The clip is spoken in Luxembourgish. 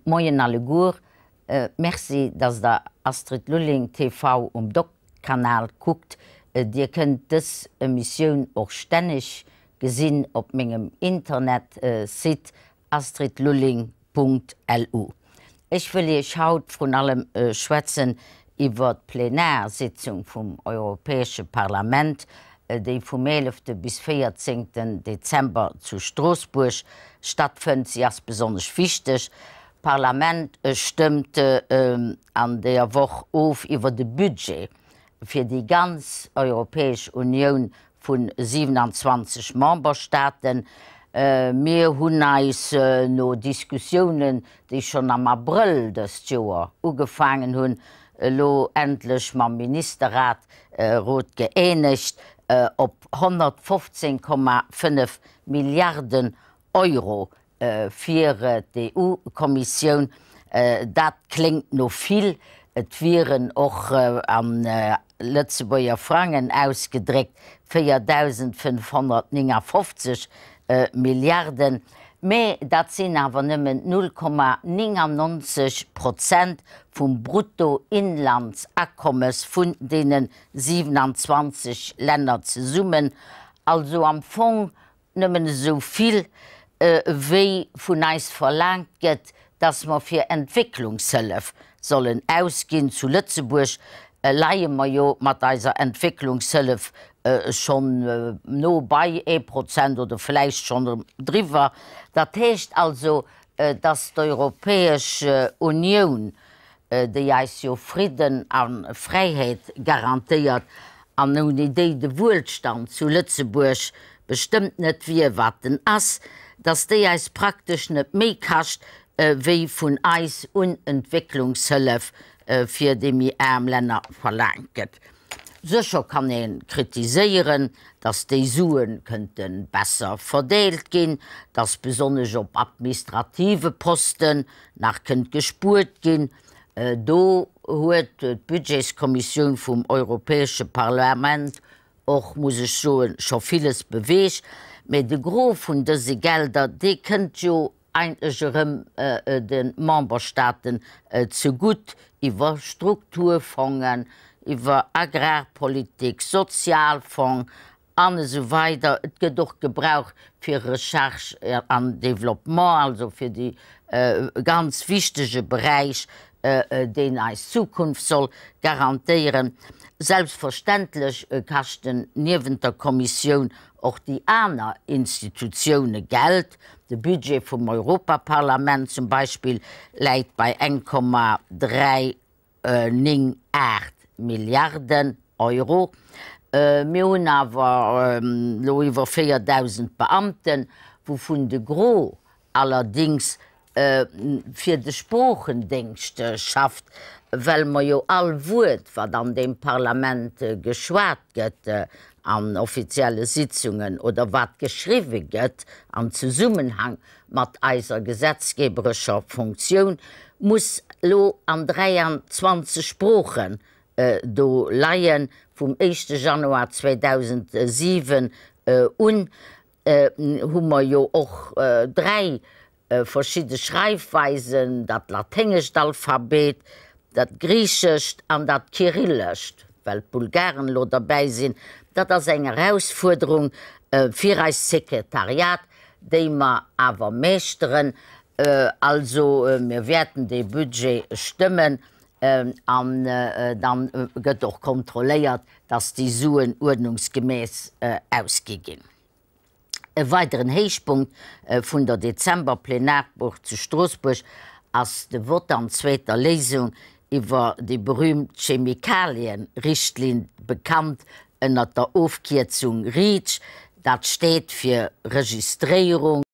Moien alleguer, merci dass der Astrid Lulling TV um Doc Kanal kuckt. Dir kënnt dës Emissioun och stänneg gesinn op mengem Internet Site astridlulling.lu. Ech wëll Iech haut vrun allem schwätzen iwwer d'Plenarsitzung vum Europäesche Parlament, déi vum 11. bis 14. Dezember zu Stroossbuerg stattfënnt. Si ass besonnesch wichteg. D'Parlament stëmmt an deeër Woch of iwwer de Budget fir déi ganz Europäesch Unioun vu 27 Memberstaaten. Mir hunn eis no Diskussiounen, déi schonn am Abrëll dëst Joer ugefaangen hunn, elo endlech mam Ministerrat Rot gëeenegt op 115,5 Milliarden Euro fir d'EU-Kommissioun. Dat kléngt no vill, et wieren och a Lëtzebuerger Frangen ausgedréckt 4.559 Milliarden, mä dat sinn awer nëmmen 0,99 Prozent vum Bruttoinlandsakommes vun deene 27 Länner zesummen, also am Fong nëmmen esou vill, wéi vun eis verlaangt gëtt, dass mer fir Entwécklungshëllef sollen ausginn. Zu Lëtzebuerg leie mer jo mat eiser Entwécklungshëllef schonn no bei ee Prozent oder vläicht schonn driwwer. Dat heescht also, dass d'Europäesch Unioun déi eis jo Fridden a Fräiheet garantéiert an ouni déi de Wuelstand zu Lëtzebuerg bestëmmt net wier wat en ass, dass déi eis praktesch net méi kascht wéi vun eis un Entwécklungshëllef fir déi méi aarm Länner verlaangt gëtt. Sécher kann ee kritiséieren, dass déi Sue kënnte besser verdeelt ginn, dass besonnesch op administrative Posten nach kënnt gespuert ginn. Do huet d'Budgetskommissioun vum Europäesche Parlament och, muss ech soen, scho villes beweegt. Mä de Gros vun dëse Gelder, dee kënnt jo eigentlech erëm de Memberstaaten zegutt iwwer Strukturfongen, iwwer Agrarpolitik, Sozialfong an esou weider. Et gëtt och gebraucht fir Recherche an Développement, also fir dee ganz wichtege Beräich, deen eis Zukunft soll garantéieren. Selbstverständlech kaschten niewent der Kommissioun och déi aner Institutioune Geld. De Budget vum Europaparlament zum Beispill läit bei 1,398 Milliarden Euro. Mir hunn awer elo iwwer 4.000 Beamten, wouvun de Gros allerdéngs fir de Sproochendéngscht schafft, well mer jo all Wuert, wat an deem Parlament geschwat gëtt an offizielle Sitzungen oder wat geschriwwe gëtt am Zesummenhang mat eiser gesetzgeberescher Funktioun, muss elo an 23 Sproochen do leien. Vum éischte Januar 2007 un hu mer jo och 3 verschidde Schreifweisen, dat laténgescht Alphabet, dat griichescht an dat kyrillescht, well d'Bulgaren elo derbäi sinn. Dat ass eng Erausfuerderung fir eist Sekretariat, déi mer awer meeschteren. Also mir wäerten dee Budget stëmmen an dann gëtt och kontrolléiert, dass déi Suen uerdnungsgemäss ausgi ginn. E weideren Héichpunkt vun der Dezember-Plenarwoch zu Stroossbuerg ass de Vott an zweeter Léisung iwwer déi berüümt Chemikalien-Richtlinn, bekannt ënnert der Ofkierzung REACH. Dat steet fir Registréierung.